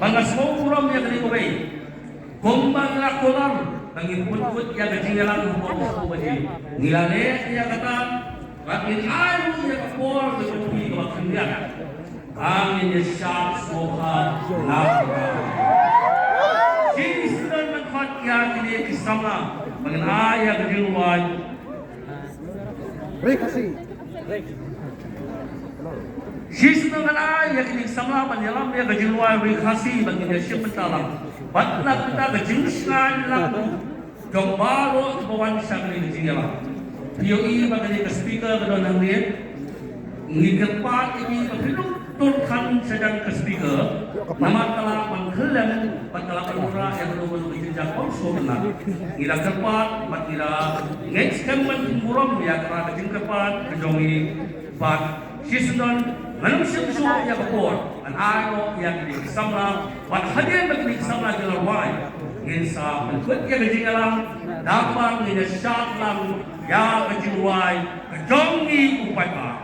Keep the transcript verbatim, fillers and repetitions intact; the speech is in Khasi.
Ba nga sngewburom ïa kane kawei. Kumba ngi la kular ba ngin pynkut ïa ka jingïalang hapoh u baje, ngi la leh ïa kata. Bad ngin ai ruh ïa ka por ka jong phi kaba khyndiat ba ngin ïa shad sngewbha na ka. Shisien ban khot ïa kine ki samla ba ngin ai ïa ka jingrwai Ri Khasi. Shisien ngan ai ïa kine ki samla ban ïalam ïa ka jingrwai Ri Khasi ban ngin ïa shim bynta lang. Bad na ka bynta ka jingshngaiñ lang jong baroh kiba wan sha kane ka jingïalang. Phi ïohi ba kane ka speaker ka don hangne. Ngi kyrpad ïa ki ba phi duk tur than sha jan ka speaker. Namar ka lah ban khyllem bad ka lah ban wanrah ïa kano kano ka jingïalang ym sngewtynnat. Ngi la kyrpad bad ngi la ngeit skhem ban pynburom ïa ka jingkyrpad ka jong ngi. Bad shisien ngan ym shim shuh ïa ka por, ngan ai noh ïa ki samla. Bad hadien ba ki samla ki la rwai, ngin sa pynkut ïa ka jingïalang da kaba ngin ïa shad lang ïa ka jingrwai ka jong ngi u paidbah.